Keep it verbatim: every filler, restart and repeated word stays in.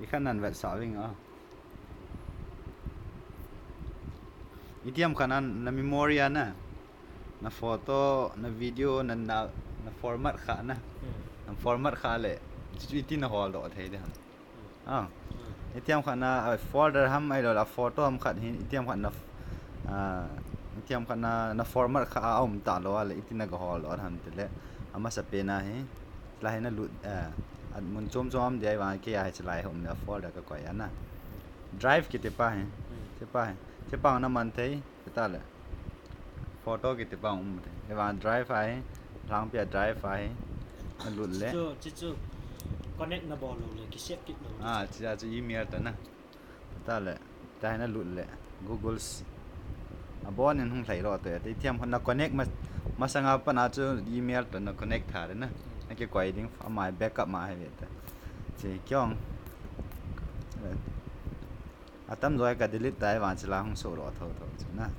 Ikhat nan vetsah ving a. Itiham khat na, na memory a na, na photo, na video, na, na, na format khat na. Hmm. Na format khat le, chu iti na holdoh thei de ham. Hmm. Ah. Hmm. Itiham khat na, ah, folder ham ahilou le, ah, photo ham khat hi, itiham khat na, ah, itiham khat na, na format khat a um talou a le, iti na ga holdoh ham tile, amasapen a hi, chulai hi na lut, ah, mun chom chom a um ding ahi vang, kei a hi chulai hi um le, folder ka koi a na. Drive kiti pa hi, hmm, ti pa hi, ti pa na man thei. Chutah le photo kiti pa um thei. Ahivang drive ahi, lhangpi a drive ahi. Na lut le. Chu, chu, chu. Connect na bol lou le, kisave kit lou le. Ah, chu, chu email toh na. Chutah le, chutah hi na lut le. Google's. Abon in hung lhai lou toh. Itiham khat na connect ma, masang a pat na chu email toh na connect tha le na. Na kikoi ding, ama backup ma ahi ve ta. Che kyong. Atam jo ka delete tai vang chulai hung soh lou thotho chu na.